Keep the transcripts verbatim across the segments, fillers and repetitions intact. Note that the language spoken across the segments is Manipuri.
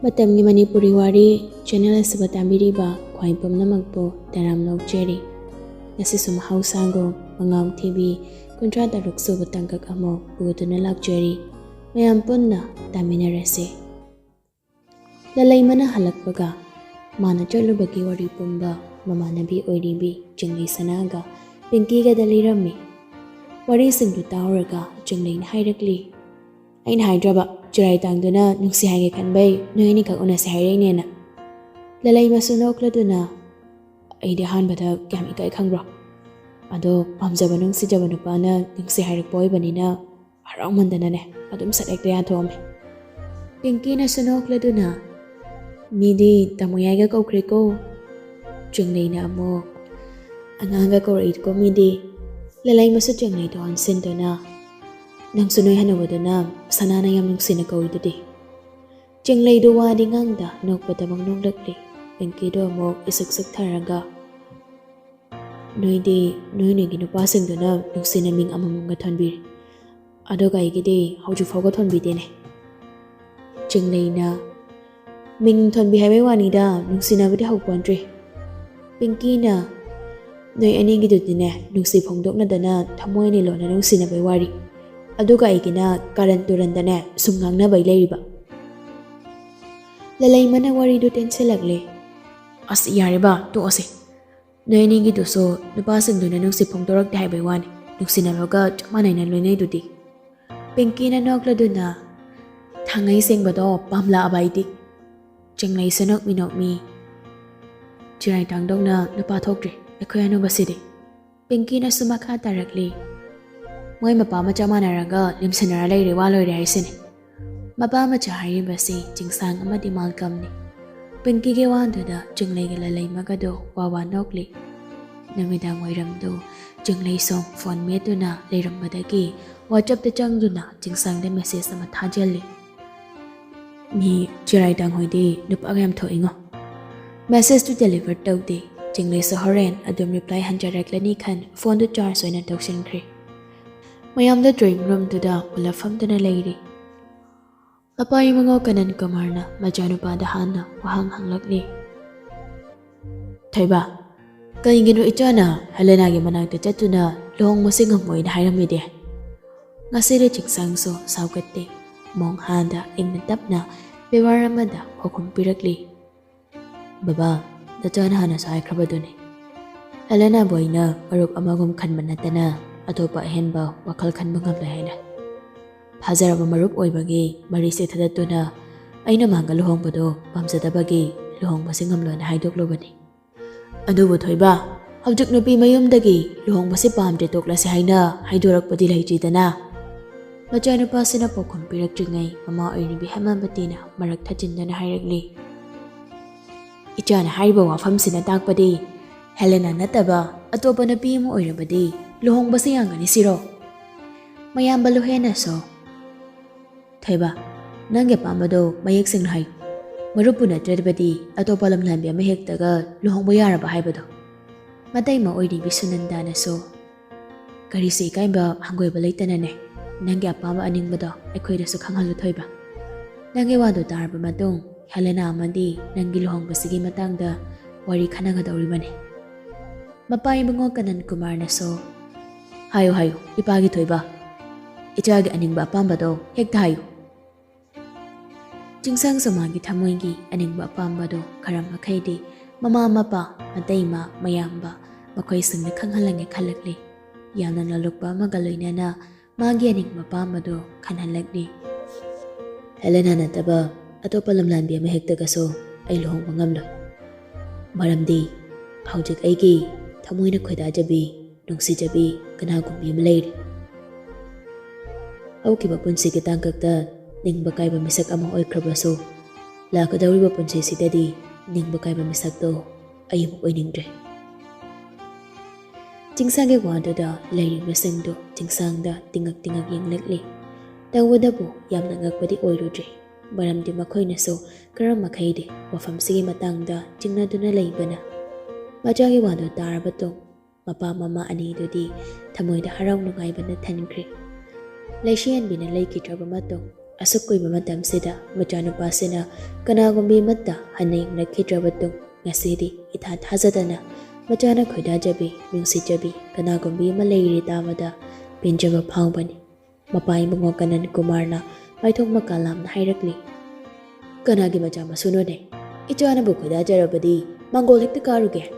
ꯃꯇꯝꯒꯤ ꯃꯅꯤꯄꯨꯔꯤ ꯋꯥꯔꯤ ꯆꯦꯅꯦꯜ ꯑꯁꯤꯕꯨ ꯇꯥꯕꯤꯔꯤꯕ ꯈ꯭ꯋꯥꯏ ꯄꯨꯝꯅꯃꯛꯄꯨ ꯇꯔꯥꯝꯅ ꯑꯣꯛꯆꯔꯤ꯫ ꯉꯁꯤꯁꯨ ꯃꯍꯧꯁꯥꯒꯨꯝ ꯃꯉꯥꯎ ꯊꯤꯕꯤ ꯀꯨꯟꯊ꯭ꯔꯥ ꯇꯔꯨꯛ ꯁꯨꯕ ꯇꯥꯡꯀꯛ ꯑꯃꯨꯛ ꯄꯨꯗꯨꯅ ꯂꯥꯛꯆꯔꯤ꯫ ꯃꯌꯥꯝ ꯄꯨꯟꯅ ꯇꯥꯃꯤꯟꯅꯔꯁꯤ꯫ ꯂꯂꯩꯃꯅ ꯍꯜꯂꯛꯄꯒ ꯃꯥꯅ ꯆꯠꯂꯨꯕꯒꯤ ꯋꯥꯔꯤ ꯄꯨꯝꯕ ꯃꯃꯥꯟꯅꯕꯤ ꯑꯣꯏꯔꯤꯕꯤ ꯆꯤꯡꯂꯩ ꯁꯅꯥꯒ ꯄꯤꯡꯀꯤꯒꯗ ꯂꯤꯔꯝꯃꯤ꯫ ꯋꯥꯔꯤꯁꯤꯡꯗꯨ ꯇꯥꯍꯧꯔꯒ ꯆꯤꯡꯂꯩꯅ ꯍꯥꯏꯔꯛꯂꯤ, "ꯑꯩꯅ ꯍꯥꯏꯗ꯭ꯔꯕ, ꯆꯤꯔꯥꯏ ꯇꯥꯡꯗꯨꯅ ꯅꯨꯡꯁꯤ ꯍꯥꯏꯒꯦ ꯈꯟꯕꯩ ꯅꯣꯏ ꯑꯅꯤꯈꯛ ꯎꯅꯁꯦ ꯍꯥꯏꯔꯛꯏꯅꯦꯅ?" ꯂꯂꯩꯃꯁꯨ ꯅꯣꯛꯂꯗꯨꯅ, "ꯑꯩꯗꯤ ꯑꯍꯥꯟꯕꯗ ꯀꯌꯥꯝ ꯏꯀꯥꯏ ꯈꯪꯕ꯭ꯔꯣ? ꯑꯗꯣ ꯄꯥꯝꯖꯕ ꯅꯨꯡꯁꯤꯖꯕ ꯅꯨꯄꯥꯅ ꯅꯨꯡꯁꯤ ꯍꯥꯏꯔꯛꯄ ꯑꯣꯏꯕꯅꯤꯅ ꯍꯔꯥꯎꯃꯟꯗꯅꯅꯦ ꯑꯗꯨꯝ ꯁꯠ ꯍꯦꯛꯇ ꯌꯥꯊꯣꯛꯑꯝꯃꯦ꯫" ꯄꯤꯡꯀꯤꯅꯁꯨ ꯅꯣꯛꯂꯗꯨꯅ, "ꯃꯤꯗꯤ ꯇꯥꯃꯣ ꯌꯥꯏꯒ ꯀꯧꯈ꯭ꯔꯦꯀꯣ꯫" ꯆꯤꯡꯂꯩꯅ ꯑꯃꯨꯛ, "ꯑꯉꯥꯡꯒ ꯀꯧꯔꯛꯏꯀꯣ ꯃꯤꯗꯤ꯫" ꯂꯂꯩꯃꯁꯨ ꯆꯤꯡꯂꯩꯗꯣ ꯑꯣꯟꯁꯤꯟꯗꯨꯅ, "ꯅꯪꯁꯨ ꯅꯣꯏ ꯍꯅꯨꯕꯗꯨꯅ ꯁꯅꯥꯅ ꯌꯥꯝ ꯅꯨꯡꯁꯤꯅ ꯀꯧꯏꯗꯨꯗꯤ꯫" ꯆꯤꯡꯂꯩꯗꯣ ꯋꯥꯗꯤ ꯉꯥꯡꯗ ꯅꯣꯛꯄꯗꯃꯛ ꯅꯣꯛꯂꯛꯂꯤ꯫ ꯄꯤꯡꯀꯤꯗꯣ ꯑꯃꯨꯛ ꯏꯁꯨꯛ ꯁꯨꯛꯊꯔꯒ, "ꯅꯣꯏꯗꯤ ꯅꯣꯏ ꯅꯣꯏꯒꯤ ꯅꯨꯄꯥꯁꯤꯡꯗꯨꯅ ꯅꯨꯡꯁꯤꯅ ꯃꯤꯡ ꯑꯃꯃꯝꯒ ꯊꯣꯟꯕꯤꯔꯤ, ꯑꯗꯨꯒ ꯑꯩꯒꯤꯗꯤ ꯍꯧꯖꯤꯛ ꯐꯥꯎꯕ ꯊꯣꯟꯕꯤꯗꯦꯅꯦ꯫" ꯆꯤꯡꯂꯩꯅ, "ꯃꯤꯡ ꯊꯣꯟꯕꯤ ꯍꯥꯏꯕꯩ ꯋꯥꯅꯤꯗ, ꯅꯨꯡꯁꯤꯅꯕꯗꯤ ꯍꯧꯄꯣꯟꯇ꯭ꯔꯤ꯫" ꯄꯤꯡꯀꯤꯅ, "ꯅꯣꯏ ꯑꯅꯤꯒꯤꯗꯨꯗꯤꯅꯦ ꯅꯨꯡꯁꯤ ꯐꯣꯡꯗꯣꯛꯅꯗꯅ ꯊꯃꯣꯏꯅꯤ ꯂꯣꯟꯅ ꯅꯨꯡꯁꯤꯅꯕꯩ ꯋꯥꯔꯤ, ꯑꯗꯨꯒ ꯑꯩꯒꯤꯅ ꯀꯥꯔꯟ ꯇꯨꯔꯟꯗꯅꯦ ꯁꯨꯝ ꯉꯥꯡꯅꯕꯩ ꯂꯩꯔꯤꯕ꯫" ꯂꯂꯩꯃꯅ ꯋꯥꯔꯤꯗꯨ ꯇꯦꯟꯁꯤꯜꯂꯛꯂꯦ꯫ "ꯑꯁ, ꯌꯥꯔꯦꯕ, ꯇꯣꯛꯑꯁꯦ꯫ ꯅꯣꯏ ꯑꯅꯤꯒꯤꯗꯨꯁꯨ ꯅꯨꯄꯥꯁꯤꯡꯗꯨꯅ ꯅꯨꯡꯁꯤ ꯐꯣꯡꯗꯣꯔꯛꯇꯦ ꯍꯥꯏꯕꯩ ꯋꯥꯅꯤ, ꯅꯨꯡꯁꯤꯅꯕꯒ ꯆꯞ ꯃꯥꯟꯅꯩꯅ ꯂꯣꯏꯅꯩꯗꯨꯗꯤ꯫" ꯄꯤꯡꯀꯤꯅ ꯅꯣꯛꯂꯗꯨꯅ, "ꯊꯥꯡꯉꯩ ꯁꯦꯡꯕꯗꯣ ꯄꯥꯝꯂꯛꯑꯕ ꯑꯩꯗꯤ꯫" ꯆꯤꯡꯂꯩꯁꯨ ꯅꯣꯛꯃꯤ ꯅꯣꯛꯃꯤ, "ꯆꯤꯔꯥꯏ ꯇꯥꯡꯗꯧꯅ ꯅꯨꯄꯥ ꯊꯣꯛꯇ꯭ꯔꯤ ꯑꯩꯈꯣꯏ ꯑꯅꯧꯕꯁꯤꯗꯤ꯫" ꯄꯤꯡꯀꯤꯅꯁꯨ ꯃꯈꯥ ꯇꯥꯔꯛꯂꯤ, "ꯃꯣꯏ ꯃꯄꯥ ꯃꯆꯥ ꯃꯥꯟꯅꯔꯒ ꯂꯦꯝꯁꯟꯅꯔ ꯂꯩꯔꯦ, ꯋꯥ ꯂꯣꯏꯔꯦ ꯍꯥꯏꯁꯤꯅꯤ꯫" ꯃꯄꯥ ꯃꯆꯥ ꯍꯥꯏꯔꯤꯕꯁꯤ ꯆꯤꯡꯁꯥꯡ ꯑꯃꯗꯤ ꯃꯥꯜꯀꯝꯅꯤ꯫ ꯄꯤꯡꯀꯤꯒꯤ ꯋꯥꯗꯨꯗ ꯆꯤꯡꯂꯩꯒ ꯂꯂꯩꯃꯒꯗꯣ ꯋꯥ ꯋꯥ ꯅꯣꯛꯂꯤ꯫ ꯅꯨꯃꯤꯗꯥꯡ ꯋꯥꯏꯔꯝꯗꯨ ꯆꯤꯡꯂꯩ ꯁꯣꯝ ꯐꯣꯟ ꯃꯦꯠꯇꯨꯅ ꯂꯩꯔꯝꯕꯗꯒꯤ WhatsAppꯇ ꯆꯪꯗꯨꯅ ꯆꯤꯡꯁꯥꯡꯗ ꯃꯦꯁꯦꯖ ꯑꯃ ꯊꯥꯖꯤꯜꯂꯤ꯫ "ꯃꯤ ꯆꯤꯔꯥꯏ ꯇꯥꯡꯍꯣꯏꯗꯤ ꯅꯨꯄꯥꯒ ꯌꯥꯝ ꯊꯣꯛꯏꯉꯣ꯫" ꯃꯦꯁꯦꯖꯇꯨ ꯗꯦꯂꯤꯚꯔ ꯇꯧꯗꯦ꯫ ꯆꯤꯡꯂꯩꯁꯨ ꯍꯣꯔꯦꯟ ꯑꯗꯨꯝ ꯔꯤꯄ꯭ꯂꯥꯏ ꯍꯟꯖꯔꯛꯂꯅꯤ ꯈꯟ ꯐꯣꯟꯗꯨ ꯆꯥꯔꯖ ꯑꯣꯏꯅ ꯇꯧꯁꯤꯟꯈ꯭ꯔꯦ꯫ ꯃꯌꯥꯝꯗ ꯗ꯭ꯔꯣꯌꯤꯡ ꯔꯨꯝꯗꯨꯗ ꯄꯨꯂꯞ ꯐꯝꯗꯨꯅ ꯂꯩꯔꯤ꯫ ꯃꯄꯥ ꯏꯕꯨꯡꯉꯣ ꯀꯅꯟ ꯀꯨꯃꯥꯔꯅ ꯃꯆꯥꯅꯨꯄꯥꯗ ꯍꯥꯟꯅ ꯋꯥꯍꯪ ꯍꯪꯂꯛꯂꯤ꯫ "ꯊꯣꯏꯕ, ꯀꯩꯒꯤꯅꯣ ꯏꯆꯥꯅ ꯍꯦꯂꯦꯅꯥꯒꯤ ꯃꯅꯥꯛꯇ ꯆꯠꯇꯨꯅ ꯂꯨꯍꯣꯡꯕꯁꯤ ꯉꯝꯃꯣꯏꯅ ꯍꯥꯏꯔꯝꯃꯤꯗꯤ?" ꯉꯁꯤꯗꯤ ꯆꯤꯡꯁꯥꯡꯁꯨ ꯁꯥꯎꯒꯠꯇꯦ꯫ ꯃꯣꯡꯍꯥꯟꯗ ꯏꯪꯅ ꯇꯞꯅ ꯕꯦꯋꯥꯔ ꯑꯃꯗ ꯄꯥꯎꯈꯨꯝ ꯄꯤꯔꯛꯂꯤ꯫ "ꯕꯕꯥ, ꯅꯆꯥꯅ ꯍꯥꯟꯅꯁꯨ ꯍꯥꯏꯈ꯭ꯔꯕꯗꯨꯅꯤ꯫ ꯍꯦꯂꯦꯅꯥꯕꯨ ꯑꯩꯅ ꯃꯔꯨꯞ ꯑꯃꯒꯨꯝ ꯈꯟꯕ ꯅꯠꯇꯅ ꯑꯇꯣꯞꯄ ꯑꯍꯦꯟꯕ ꯋꯥꯈꯜ ꯈꯟꯕ ꯉꯝꯂꯣꯏ ꯍꯥꯏꯅ꯫ ꯐꯥꯖꯔꯕ ꯃꯔꯨꯞ ꯑꯣꯏꯕꯒꯤ ꯃꯔꯤꯁꯦ ꯊꯗꯠꯇꯨꯅ ꯑꯩꯅ ꯃꯥꯒ ꯂꯨꯍꯣꯡꯕꯗꯣ ꯄꯥꯝꯖꯗꯕꯒꯤ ꯂꯨꯍꯣꯡꯕꯁꯦ ꯉꯝꯂꯣꯏꯅ ꯍꯥꯏꯗꯣꯛꯂꯨꯕꯅꯤ꯫ ꯑꯗꯨꯕꯨ ꯊꯣꯏꯕ, ꯍꯧꯖꯤꯛ ꯅꯨꯄꯤ ꯃꯌꯨꯝꯗꯒꯤ ꯂꯨꯍꯣꯡꯕꯁꯦ ꯄꯥꯝꯗ꯭ꯔꯦ ꯇꯣꯛꯂꯁꯦ ꯍꯥꯏꯅ ꯍꯥꯏꯗꯣꯔꯛꯄꯗꯤ ꯂꯩꯇ꯭ꯔꯤꯗꯅ?" ꯃꯆꯥꯅꯨꯄꯥꯁꯤꯅ ꯄꯥꯎꯈꯨꯝ ꯄꯤꯔꯛꯇ꯭ꯔꯤꯉꯩ ꯃꯃꯥ ꯑꯣꯏꯔꯤꯕꯤ ꯍꯦꯃꯥꯕꯇꯤꯅ ꯃꯔꯛ ꯊꯠꯆꯤꯟꯗꯨꯅ ꯍꯥꯏꯔꯛꯂꯤ꯫ "ꯏꯆꯥꯅ ꯍꯥꯏꯔꯤꯕ ꯋꯥꯐꯝꯁꯤꯅ ꯇꯥꯛꯄꯗꯤ ꯍꯦꯂꯦꯅꯥ ꯅꯠꯇꯕ ꯑꯇꯣꯞꯄ ꯅꯨꯄꯤ ꯑꯃ ꯑꯣꯏꯔꯕꯗꯤ ꯂꯨꯍꯣꯡꯕꯁꯦ ꯌꯥꯒꯅꯤ ꯁꯤꯔꯣ?" ꯃꯌꯥꯝꯕ ꯂꯨꯍꯦꯟꯅꯁꯨ, "ꯊꯣꯏꯕ, ꯅꯪꯒꯤ ꯑꯄꯥꯝꯕꯗꯣ ꯃꯌꯦꯛ ꯁꯦꯡꯅ ꯍꯥꯏꯌꯨ꯫ ꯃꯔꯨꯞꯄꯨ ꯅꯠꯇ꯭ꯔꯕꯗꯤ ꯑꯇꯣꯞꯄ ꯂꯝꯂꯥꯟꯕꯤ ꯑꯃ ꯍꯦꯛꯇꯒ ꯂꯨꯍꯣꯡꯕ ꯌꯥꯔꯕ ꯍꯥꯏꯕꯗꯣ?" ꯃꯇꯩꯃ ꯑꯣꯏꯔꯤꯕꯤ ꯁꯨꯅꯟꯗꯥꯅꯁꯨ, "ꯀꯔꯤꯁꯨ ꯏꯀꯥꯏꯕ ꯍꯪꯒꯣꯏꯕ ꯂꯩꯇꯅꯅꯦ, ꯅꯪꯒꯤ ꯑꯄꯥꯝꯕ ꯑꯅꯤꯡꯕꯗꯣ ꯑꯩꯈꯣꯏꯗꯁꯨ ꯈꯪꯍꯜꯂꯨ ꯊꯣꯏꯕ꯫ ꯅꯪꯒꯤ ꯋꯥꯗꯨ ꯇꯥꯔꯕ ꯃꯇꯨꯡ ꯍꯦꯂꯦꯅꯥ ꯑꯃꯗꯤ ꯅꯪꯒꯤ ꯂꯨꯍꯣꯡꯕꯁꯤꯒꯤ ꯃꯇꯥꯡꯗ ꯋꯥꯔꯤ ꯈꯟꯅꯒꯗꯧꯔꯤꯕꯅꯤ꯫" ꯃꯄꯥ ꯏꯕꯨꯡꯉꯣ ꯀꯅꯟ ꯀꯨꯃꯥꯔꯅꯁꯨ, "ꯍꯥꯏꯌꯨ, ꯍꯥꯏꯌꯨ, ꯏꯄꯥꯒꯤ ꯊꯣꯏꯕ, ꯏꯆꯥꯒꯤ ꯑꯅꯤꯡꯕ ꯑꯄꯥꯝꯕꯗꯣ ꯍꯦꯛꯇ ꯍꯥꯏꯌꯨ꯫" ꯆꯤꯡꯁꯥꯡꯁꯨ ꯃꯥꯒꯤ ꯊꯃꯣꯏꯒꯤ ꯑꯅꯤꯡꯕ ꯑꯄꯥꯝꯕꯗꯣ ꯈꯔ ꯃꯈꯩꯗꯤ ꯃꯃꯥ ꯃꯄꯥ, ꯃꯇꯩꯃ, ꯃꯌꯥꯝꯕ ꯃꯈꯣꯏꯁꯤꯡꯗ ꯈꯪꯍꯜꯂꯒꯦ ꯈꯜꯂꯛꯂꯤ꯫ ꯌꯥꯝꯅ ꯂꯣꯜꯂꯨꯛꯄ ꯑꯃꯒ ꯂꯣꯏꯅꯅ ꯃꯥꯒꯤ ꯑꯅꯤꯡꯕ ꯑꯄꯥꯝꯕꯗꯣ ꯈꯟꯍꯜꯂꯛꯂꯤ꯫ "ꯍꯦꯂꯦꯅꯥ ꯅꯠꯇꯕ ꯑꯇꯣꯞꯄ ꯂꯝꯂꯥꯟꯕꯤ ꯑꯃ ꯍꯦꯛꯇꯒꯁꯨ ꯑꯩ ꯂꯨꯍꯣꯡꯕ ꯉꯝꯂꯣꯏ꯫ ꯃꯔꯝꯗꯤ ꯍꯧꯖꯤꯛ ꯑꯩꯒꯤ ꯊꯃꯣꯏꯅ ꯈꯣꯏꯗꯥꯖꯕꯤ, ꯅꯨꯡꯁꯤꯖꯕꯤ ꯀꯅꯥꯒꯨꯝꯕꯤ ꯑꯃ ꯂꯩꯔꯤ꯫ ꯍꯧꯈꯤꯕ ꯄꯨꯟꯁꯤꯒꯤ ꯇꯥꯡꯀꯛꯇ ꯅꯤꯡꯕ ꯀꯥꯏꯕ ꯃꯤꯁꯛ ꯑꯃ ꯑꯣꯏꯈ꯭ꯔꯕꯁꯨ, ꯂꯥꯛꯀꯗꯧꯔꯤꯕ ꯄꯨꯟꯁꯤꯁꯤꯗꯗꯤ ꯅꯤꯡꯕ ꯀꯥꯏꯕ ꯃꯤꯁꯛꯇꯣ ꯑꯩ ꯑꯃꯨꯛ ꯑꯣꯏꯅꯤꯡꯗ꯭ꯔꯦ꯫" ꯆꯤꯡꯁꯥꯒꯤ ꯋꯥꯗꯨꯗ ꯂꯩꯔꯤꯕꯁꯤꯡꯗꯨ ꯆꯤꯡꯁꯥꯡꯗ ꯇꯤꯡꯉꯛ ꯇꯤꯡꯉꯛ ꯌꯦꯡꯂꯛꯂꯤ꯫ ꯇꯧꯕꯇꯕꯨ ꯌꯥꯝꯅ ꯉꯛꯄꯗꯤ ꯑꯣꯏꯔꯨꯗ꯭ꯔꯤ, ꯃꯔꯝꯗꯤ ꯃꯈꯣꯏꯅꯁꯨ ꯈꯔ ꯃꯈꯩꯗꯤ ꯋꯥꯐꯝꯁꯤꯒꯤ ꯃꯇꯥꯡꯗ ꯆꯤꯡꯅꯗꯨꯅ ꯂꯩꯕꯅ꯫ ꯃꯆꯥꯒꯤ ꯋꯥꯗꯨ ꯇꯥꯔꯕ ꯇꯨꯡ ꯃꯄꯥ ꯃꯃꯥ ꯑꯅꯤꯗꯨꯗꯤ ꯊꯃꯣꯏꯗ ꯍꯔꯥꯎ ꯅꯨꯡꯉꯥꯏꯕꯅ ꯊꯟꯈ꯭ꯔꯦ꯫ ꯂꯩꯁꯤꯌꯥꯟꯕꯤꯅ ꯂꯩꯈꯤꯗ꯭ꯔꯕ ꯃꯇꯨꯡ ꯑꯁꯨꯛ ꯀꯨꯏꯕ ꯃꯇꯝꯁꯤꯗ ꯃꯆꯥꯅꯨꯄꯥꯁꯤꯅ ꯀꯅꯥꯒꯨꯝꯕꯤ ꯑꯃꯠꯇ ꯍꯟꯅ ꯌꯦꯡꯂꯛꯈꯤꯗ꯭ꯔꯕ ꯇꯨꯡ, ꯉꯁꯤꯗꯤ ꯏꯊꯥ ꯊꯥꯖꯗꯅ ꯃꯆꯥꯅ ꯈꯣꯏꯗꯥꯖꯕꯤ, ꯅꯨꯡꯁꯤꯖꯕꯤ ꯀꯅꯥꯒꯨꯝꯕꯤ ꯑꯃ ꯂꯩꯔꯦ ꯇꯥꯕꯗ ꯄꯦꯟꯖꯕ ꯐꯥꯎꯕꯅꯤ꯫ ꯃꯄꯥ ꯏꯕꯨꯡꯉꯣ ꯀꯅꯟ ꯀꯨꯃꯥꯔꯅ ꯃꯥꯏꯊꯣꯡ ꯃꯀꯥ ꯂꯥꯝꯅ ꯍꯥꯏꯔꯛꯂꯤ, "ꯀꯅꯥꯒꯤ ꯃꯆꯥ ꯃꯁꯨꯅꯣꯅꯦ? ꯏꯆꯥꯅꯕꯨ ꯈꯣꯏꯗꯥꯖꯔꯕꯗꯤ ꯃꯥꯡꯒꯣꯜ ꯍꯦꯛꯇ ꯀꯥꯔꯨꯒꯦ꯫"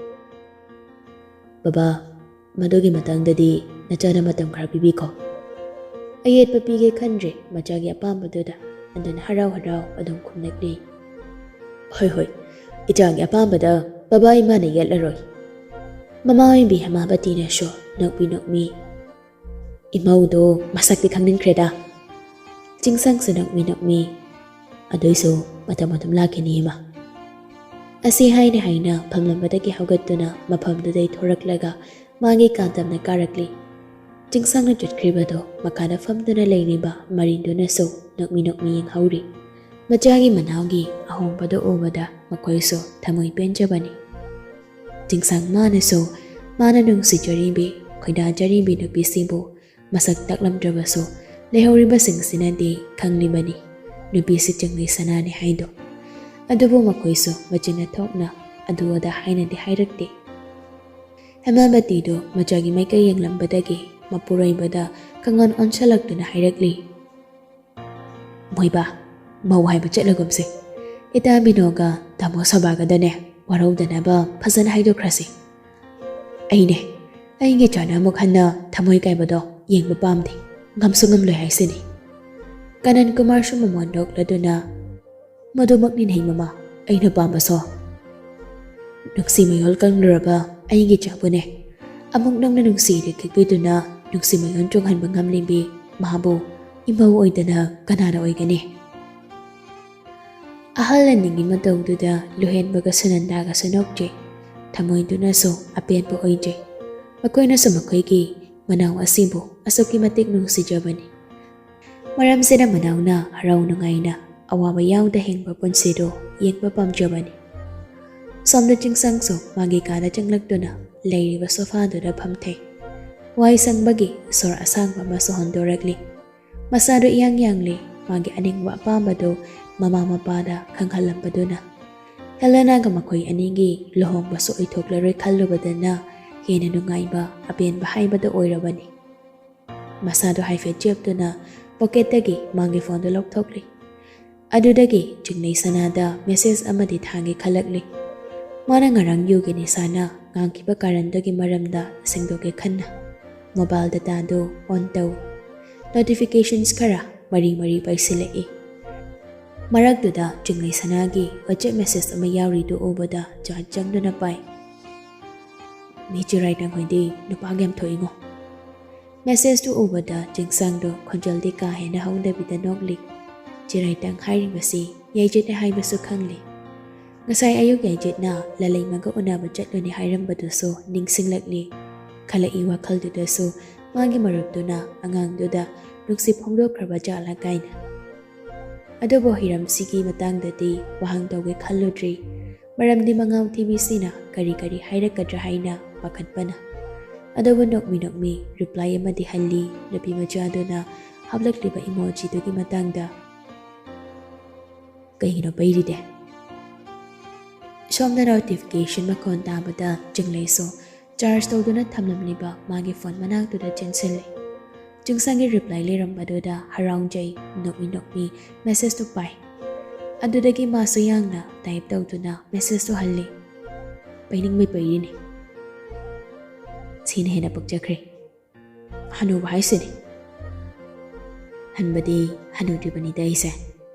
"ꯕꯕꯥ, ꯃꯗꯨꯒꯤ ꯃꯇꯥꯡꯗꯗꯤ ꯅꯆꯥꯅ ꯃꯇꯝ ꯈꯔ ꯄꯤꯕꯤꯈꯣ꯫" ꯑꯌꯦꯠꯄ ꯄꯤꯒꯦ ꯈꯟꯗ꯭ꯔꯦ ꯃꯆꯥꯒꯤ ꯑꯄꯥꯝꯕꯗꯨꯗ, ꯑꯗꯨꯅ ꯍꯔꯥꯎ ꯍꯔꯥꯎ ꯑꯗꯨꯝ ꯈꯨꯝꯂꯛꯂꯤ꯫ "ꯍꯣꯏ ꯍꯣꯏ, ꯏꯆꯥꯒꯤ ꯑꯄꯥꯝꯕꯗ ꯕꯕꯥ ꯏꯃꯥꯅ ꯌꯦꯠꯂꯔꯣꯏ꯫" ꯃꯃꯥ ꯑꯣꯏꯕꯤ ꯍꯦꯃꯥꯕꯇꯤꯅꯁꯨ ꯅꯣꯛꯃꯤ ꯅꯣꯛꯃꯤ, "ꯏꯃꯧꯗꯣ ꯃꯁꯛꯇꯤ ꯈꯪꯅꯤꯡꯈ꯭ꯔꯦꯗ꯫" ꯆꯤꯡꯁꯥꯡꯁꯨ ꯅꯣꯛꯃꯤ ꯅꯣꯛꯃꯤ, "ꯑꯗꯨꯏꯁꯨ ꯃꯇꯝ ꯑꯗꯨꯝ ꯂꯥꯛꯈꯤꯅꯤ ꯏꯃꯥ꯫" ꯑꯁꯤ ꯍꯥꯏꯅ ꯍꯥꯏꯅ ꯐꯝꯂꯝꯕꯗꯒꯤ ꯍꯧꯒꯠꯇꯨꯅ ꯃꯐꯝꯗꯨꯗꯩ ꯊꯣꯔꯛꯂꯒ ꯃꯥꯒꯤ ꯀꯥ ꯇꯝꯅ ꯀꯥꯔꯛꯂꯤ꯫ ꯆꯤꯡꯁꯥꯡꯅ ꯆꯠꯈ꯭ꯔꯤꯕꯗꯣ ꯃꯈꯥꯗ ꯐꯝꯗꯨꯅ ꯂꯩꯔꯤꯕ ꯃꯔꯤꯟꯗꯨꯅꯁꯨ ꯅꯣꯛꯃꯤ ꯅꯣꯛꯃꯤ ꯌꯦꯡꯍꯧꯔꯤ꯫ ꯃꯆꯥꯒꯤ ꯃꯅꯥꯎꯒꯤ ꯑꯍꯣꯡꯕꯗꯨ ꯎꯕꯗ ꯃꯈꯣꯏꯁꯨ ꯊꯃꯣꯏ ꯄꯦꯟꯖꯕꯅꯤ꯫ ꯆꯤꯡꯁꯥꯡ ꯃꯥꯅꯁꯨ ꯃꯥꯅ ꯅꯨꯡꯁꯤꯖꯔꯤꯕꯤ, ꯈꯣꯏꯗꯥꯖꯔꯤꯕꯤ ꯅꯨꯄꯤꯁꯤꯕꯨ ꯃꯁꯛ ꯇꯥꯛꯂꯝꯗ꯭ꯔꯕꯁꯨ ꯂꯩꯍꯧꯔꯤꯕꯁꯤꯡꯁꯤꯅꯗꯤ ꯈꯪꯂꯤꯕꯅꯤ ꯅꯨꯄꯤꯁꯤ ꯆꯤꯡꯂꯩ ꯁꯅꯥꯅꯤ ꯍꯥꯏꯗꯣ꯫ ꯑꯗꯨꯕꯨ ꯃꯈꯣꯏꯁꯨ ꯃꯆꯤꯟꯅ ꯊꯣꯛꯅ ꯑꯗꯨ ꯑꯗꯥ ꯍꯥꯏꯅꯗꯤ ꯍꯥꯏꯔꯛꯇꯦ꯫ ꯍꯦꯃꯥꯕꯇꯤꯗꯨ ꯃꯆꯥꯒꯤ ꯃꯥꯏꯀꯩ ꯌꯦꯡꯂꯝꯕꯗꯒꯤ ꯃꯄꯨꯔꯣꯏꯕꯗ ꯀꯉꯣꯟ ꯑꯣꯟꯁꯤꯜꯂꯛꯇꯨꯅ ꯍꯥꯏꯔꯛꯂꯤ, "ꯃꯣꯏꯕꯥ, ꯃꯧ ꯍꯥꯏꯕ ꯆꯠꯂꯒꯨꯝꯁꯦ꯫ ꯏꯇꯥ ꯕꯤꯅꯣꯒ ꯇꯥꯃꯣ ꯁꯣꯕꯥꯒꯗꯅꯦ ꯋꯥꯔꯧꯗꯅꯕ ꯐꯖꯅ ꯍꯥꯏꯗꯣꯛꯈ꯭ꯔꯁꯤ꯫ ꯑꯩꯅꯦ, ꯑꯩꯒꯤ ꯆꯥꯅ ꯑꯃꯨꯛ ꯍꯟꯅ ꯊꯃꯣꯏ ꯀꯥꯏꯕꯗꯣ ꯌꯦꯡꯕ ꯄꯥꯝꯗꯦ, ꯉꯝꯁꯨ ꯉꯝꯂꯣꯏ ꯍꯥꯏꯁꯤꯅꯤ꯫" ꯀꯅꯟ ꯀꯨꯃꯥꯔꯁꯨ ꯃꯃꯣꯟ ꯅꯣꯛꯂꯗꯨꯅ, "ꯃꯗꯨꯃꯛꯅꯤꯅꯦ ꯃꯃꯥ ꯑꯩꯅ ꯄꯥꯝꯕꯁꯨ꯫ ꯅꯨꯡꯁꯤ ꯃꯌꯣꯜ ꯀꯪꯂꯨꯔꯕ ꯑꯩꯒꯤ ꯆꯥꯕꯨꯅꯦ ꯑꯃꯨꯛ ꯅꯧꯅ ꯅꯨꯡꯁꯤꯗ ꯈꯤꯛꯄꯤꯗꯨꯅ ꯅꯨꯡꯁꯤ ꯃꯌꯣꯜ ꯆꯣꯡꯍꯟꯕ ꯉꯝꯂꯤꯕꯤ ꯃꯥꯕꯨ ꯏꯃꯧ ꯑꯣꯏꯗꯅ ꯀꯅꯥꯅ ꯑꯣꯏꯒꯅꯤ?" ꯑꯍꯜ ꯑꯅꯤꯒꯤ ꯃꯇꯧꯗꯨꯗ ꯂꯨꯍꯦꯟꯕꯒ ꯁꯨꯅꯟꯗꯥꯒꯁꯨ ꯅꯣꯛꯆꯩ꯫ ꯊꯃꯣꯏꯗꯨꯅꯁꯨ ꯑꯄꯦꯟꯕ ꯑꯣꯏꯖꯩ꯫ ꯃꯈꯣꯏꯅꯁꯨ ꯃꯈꯣꯏꯒꯤ ꯃꯅꯥꯎ ꯑꯁꯤꯕꯨ ꯑꯁꯨꯛꯀꯤ ꯃꯇꯤꯛ ꯅꯨꯡꯁꯤꯖꯕꯅꯤ꯫ ꯃꯔꯝꯁꯤꯅ ꯃꯅꯥꯎꯅ ꯍꯔꯥꯎ ꯅꯨꯡꯉꯥꯏꯅ ꯑꯋꯥꯕ ꯌꯥꯎꯗ ꯍꯤꯡꯕ ꯄꯨꯟꯁꯤꯗꯨ ꯌꯦꯡꯕ ꯄꯥꯝꯖꯕꯅꯤ꯫ ꯁꯣꯝꯗ ꯆꯤꯡꯁꯥꯡꯁꯨ ꯃꯥꯒꯤ ꯀꯥꯗ ꯆꯪꯂꯛꯇꯨꯅ ꯂꯩꯔꯤꯕ ꯁꯣꯐꯥꯗꯨꯗ ꯐꯝꯊꯩ꯫ ꯋꯥꯏ ꯁꯪꯕꯒꯤ ꯁꯣꯔ ꯑꯁꯥꯡꯕ ꯑꯃꯁꯨ ꯍꯣꯟꯗꯣꯔꯛꯂꯤ꯫ ꯃꯁꯥꯗꯨ ꯏꯌꯥꯡ ꯌꯥꯡꯂꯤ꯫ ꯃꯥꯒꯤ ꯑꯅꯤꯡꯕ ꯑꯄꯥꯝꯕꯗꯨ ꯃꯃꯥ ꯃꯄꯥꯗ ꯈꯪꯍꯜꯂꯝꯕꯗꯨꯅ꯫ ꯍꯦꯂꯦꯅꯥꯒ ꯃꯈꯣꯏ ꯑꯅꯤꯒꯤ ꯂꯨꯍꯣꯡꯕꯁꯨ ꯑꯣꯏꯊꯣꯛꯂꯔꯣꯏ ꯈꯜꯂꯨꯕꯗꯅ ꯍꯦꯟꯅ ꯅꯨꯡꯉꯥꯏꯕ ꯑꯄꯦꯟꯕ ꯍꯥꯏꯕꯗꯨ ꯑꯣꯏꯔꯕꯅꯤ꯫ ꯃꯁꯥꯗꯨ ꯍꯥꯏꯐꯦꯠ ꯆꯦꯞꯇꯨꯅ ꯄꯣꯀꯦꯠꯇꯒꯤ ꯃꯥꯒꯤ ꯐꯣꯟꯗꯨ ꯂꯧꯊꯣꯛꯂꯤ꯫ ꯑꯗꯨꯗꯒꯤ ꯆꯤꯡꯂꯩ ꯁꯅꯥꯗ ꯃꯦꯁꯦꯖ ꯑꯃꯗꯤ ꯊꯥꯒꯦ ꯈꯜꯂꯛꯂꯤ꯫ ꯃꯥꯅ ꯉꯔꯥꯡ ꯌꯨꯒꯤ ꯅꯤꯁꯥꯅ ꯉꯥꯡꯈꯤꯕ ꯀꯥꯔꯟꯗꯨꯒꯤ ꯃꯔꯝꯗ ꯁꯦꯡꯗꯣꯛꯀꯦ ꯈꯟꯅ ꯃꯣꯕꯥꯏꯜ ꯗꯇꯥꯗꯨ ꯑꯣꯟ ꯇꯧꯏ꯫ ꯅꯣꯇꯤꯐꯤꯀꯦꯁꯟꯁ ꯈꯔ ꯃꯔꯤ ꯃꯔꯤ ꯄꯥꯏꯁꯤꯜꯂꯛꯏ꯫ ꯃꯔꯛꯇꯨꯗ ꯆꯤꯡꯂꯩ ꯁꯅꯥꯒꯤ ꯋꯥꯆꯦꯞ ꯃꯦꯁꯦꯖ ꯑꯃ ꯌꯥꯎꯔꯤꯗꯨ ꯎꯕꯗ ꯖꯥꯠ ꯆꯪꯗꯨꯅ ꯄꯥꯏ꯫ "ꯃꯤ ꯆꯤꯔꯥꯏ ꯇꯥꯡꯈꯣꯏꯗꯤ ꯅꯨꯄꯥꯒꯤ ꯌꯥꯝ ꯊꯣꯛꯏꯉꯣ꯫" ꯃꯦꯁꯦꯖꯇꯨ ꯎꯕꯗ ꯆꯤꯡꯁꯥꯡꯗꯣ ꯈꯣꯟꯖꯦꯜꯗꯤ ꯀꯥ ꯍꯦꯟꯅ ꯍꯧꯗꯕꯤꯗ ꯅꯣꯛꯂꯤ꯫ ꯆꯤꯔꯥꯏꯇꯥꯡ ꯍꯥꯏꯔꯤꯕꯁꯤ ꯌꯥꯏꯖꯤꯠꯅꯦ ꯍꯥꯏꯕꯁꯨ ꯈꯪꯂꯤ꯫ ꯉꯁꯥꯏ ꯑꯌꯨꯛ ꯌꯥꯏꯖꯤꯠꯅ ꯂꯂꯩꯃꯒ ꯎꯅꯕ ꯆꯠꯂꯨꯅꯤ ꯍꯥꯏꯔꯝꯕꯗꯨꯁꯨ ꯅꯤꯡꯁꯤꯡꯂꯛꯂꯤ꯫ ꯈꯜꯂꯛꯏ ꯋꯥꯈꯜꯗꯨꯗꯁꯨ ꯃꯥꯒꯤ ꯃꯔꯨꯞꯇꯨꯅ ꯑꯉꯥꯡꯗꯨꯗ ꯅꯨꯡꯁꯤ ꯐꯣꯡꯗꯣꯛꯈ꯭ꯔꯕ ꯖꯥꯠꯂ ꯀꯥꯏꯅ꯫ ꯑꯗꯨꯕꯨ ꯍꯤꯔꯝꯁꯤꯒꯤ ꯃꯇꯥꯡꯗꯗꯤ ꯋꯥꯍꯪ ꯇꯧꯒꯦ ꯈꯜꯂꯨꯗ꯭ꯔꯤ꯫ ꯃꯔꯝꯗꯤ ꯃꯉꯥꯎ ꯊꯤꯕꯤꯁꯤꯅ ꯀꯔꯤ ꯀꯔꯤ ꯍꯥꯏꯔꯛꯀꯗ꯭ꯔꯥ ꯍꯥꯏꯅ ꯄꯥꯈꯠꯄꯅ꯫ ꯑꯗꯨꯕꯨ ꯅꯣꯛꯃꯤ ꯅꯣꯛꯃꯤ ꯔꯤꯄ꯭ꯂꯥꯏ ꯑꯃꯗꯤ ꯍꯜꯂꯤ ꯅꯨꯄꯤ ꯃꯆꯥꯗꯨꯅ ꯍꯥꯞꯂꯛꯂꯤꯕ ꯏꯃꯣꯖꯤꯗꯨꯒꯤ ꯃꯇꯥꯡꯗ꯫ "ꯀꯩꯒꯤꯅꯣ ꯄꯩꯔꯤꯗꯦ?" ꯁꯣꯝꯗ ꯅꯣꯇꯤꯐꯤꯀꯦꯁꯟ ꯃꯈꯣꯟ ꯇꯥꯕꯗ ꯆꯤꯡꯂꯩꯁꯨ ꯆꯥꯔꯖ ꯇꯧꯗꯨꯅ ꯊꯝꯂꯝꯂꯤꯕ ꯃꯥꯒꯤ ꯐꯣꯟ ꯃꯅꯥꯛꯇꯨꯗ ꯆꯦꯟꯁꯤꯜꯂꯤ꯫ ꯆꯤꯡꯁꯥꯡꯒꯤ ꯔꯤꯄ꯭ꯂꯥꯏ ꯂꯩꯔꯝꯕꯗꯨꯗ ꯍꯔꯥꯎꯖꯩ꯫ ꯅꯣꯛꯃꯤ ꯅꯣꯛꯃꯤ ꯃꯦꯁꯦꯖꯇꯨ ꯄꯥꯏ꯫ ꯑꯗꯨꯗꯒꯤ ꯃꯥꯁꯨ ꯌꯥꯡꯅ ꯇꯥꯏꯞ ꯇꯧꯗꯨꯅ ꯃꯦꯁꯦꯖꯇꯨ ꯍꯜꯂꯤ꯫ "ꯄꯩꯅꯤꯡꯕꯩ ꯄꯩꯔꯤꯅꯤ꯫ ꯁꯤꯅ ꯍꯦꯟꯅ ꯄꯛꯆꯈ꯭ꯔꯦ꯫ ꯍꯅꯨꯕ ꯍꯥꯏꯁꯤꯅꯤ꯫ ꯍꯟꯕꯗꯤ ꯍꯅꯨꯗ꯭ꯔꯤꯕꯅꯤꯗ ꯑꯩꯁꯦ꯫